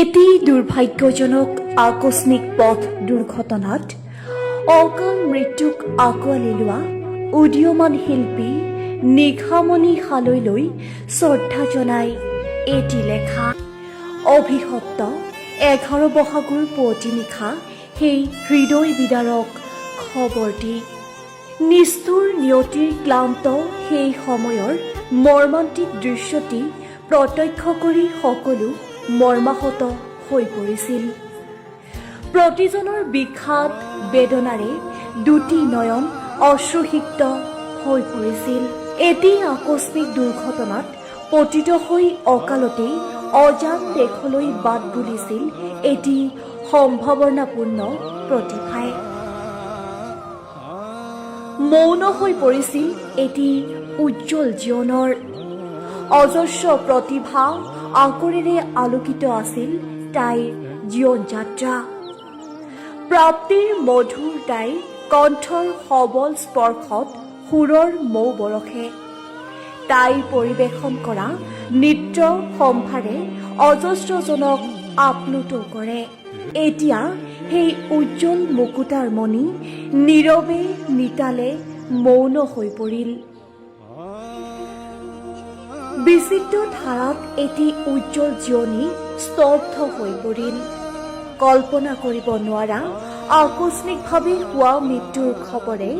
এটি দুৰ্ভাগ্যজনক আকস্মিক পথ দুৰ্ঘটনাত অকাল মৃত্যুক আঁকোৱালি লোৱা উদীয়মান শিল্পী নিশামণি হালৈলৈ শ্ৰদ্ধা জনাই এটি লেখা। অভিশপ্ত 11 বহাগৰ পুৱতি নিশা সেই হৃদয় বিদাৰক খবৰটি। নিষ্ঠুৰ নিয়তিৰ ক্লান্ত সেই সময়ৰ মৰ্মান্তিক দৃশ্যটি প্ৰত্যক্ষ কৰি সকলো মৰ্মাহত হৈ পৰিছিল। প্ৰতিজনৰ বিষাদ বেদনাৰে দুটি নয়ন অশ্ৰুসিক্ত হৈ পৰিছিল। এটি আকস্মিক দুৰ্ঘটনাত পতিত হৈ অকালতেই অজান দেশলৈ বাট বুলিছিল এটি সম্ভাৱনাপূৰ্ণ প্ৰতিভাই। মৌন হৈ পৰিছিল এটি উজ্জ্বল জীৱনৰ অজস্ৰ প্ৰতিভা আঁকৰেৰে আলোকিত আছিল তাইৰ জীৱন যাত্ৰা। প্ৰাপ্তিৰ মধুৰ তাইৰ কণ্ঠৰ সবল স্পৰ্শত সুৰৰ মৌ বৰষে। তাই পৰিৱেশন কৰা নৃত্য সম্ভাৰে অজস্ৰজনক আপ্লুত কৰে। এতিয়া সেই উজ্জ্বল মুকুতাৰ মণি নীৰৱে নিতালে মৌন হৈ পৰিল। বিচিত্ৰ ধাৰাত এটি উজ্জ্বল জীৱনী স্তব্ধ হৈ পৰিল। কল্পনা কৰিব নোৱাৰা আকস্মিকভাৱে হোৱা মৃত্যুৰ খবৰে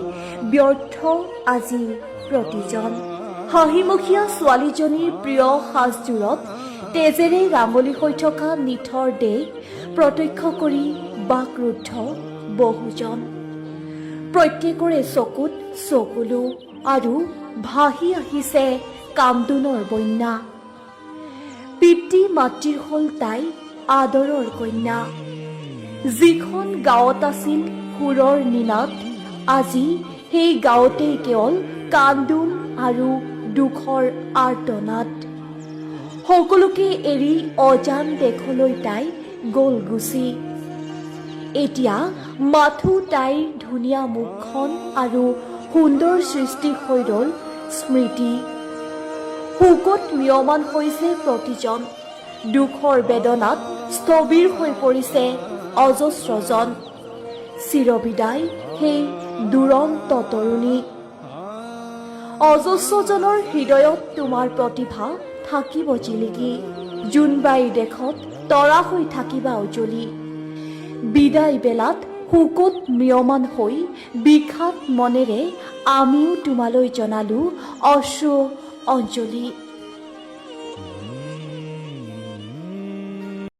ব্যৰ্থ আজি প্ৰতিজন। হাঁহিমুখীয়া ছোৱালীজনীৰ প্ৰিয় সাজযোৰত তেজেৰে ৰাঙলী হৈ থকা নিথৰ দেহ প্ৰত্যক্ষ কৰি বাকৰুদ্ধ বহুজন। প্ৰত্যেকৰে চকুত চকুলো আৰু ভাহি আহিছে কান্দোনৰ বন্যা। পিতৃ মাতৃৰ হ'ল তাই আদৰৰ কন্যা। যিখন গাঁৱত আছিল সুৰৰ নিনাদ, আজি সেই গাঁৱতেই কেৱল কান্দোন আৰু দুখৰ আৰ্তনাদ। সকলোকে এৰি অজান দেশলৈ তাই গ'ল গুচি। এতিয়া মাথো তাইৰ ধুনীয়া মুখখন আৰু সুন্দৰ সৃষ্টি হৈ ৰ'ল স্মৃতি। শোকত ম্ৰিয়মান হৈছে প্ৰতিজন। দুখৰ বেদনাত স্থবিৰ হৈ পৰিছে অজস্ৰজন। চিৰবিদায় সেই দুৰন্ত তৰুণী। অজস্ৰজনৰ হৃদয়ত তোমাৰ প্ৰতিভা থাকিব জিলিকি। জোনবাইৰ দেশত তৰা হৈ থাকিবা উজ্বলি। বিদায় বেলাত শোকত ম্ৰিয়মান হৈ বিষাদ মনেৰে আমিও তোমালৈ জনালো অশ্ৰু অঞ্জলি।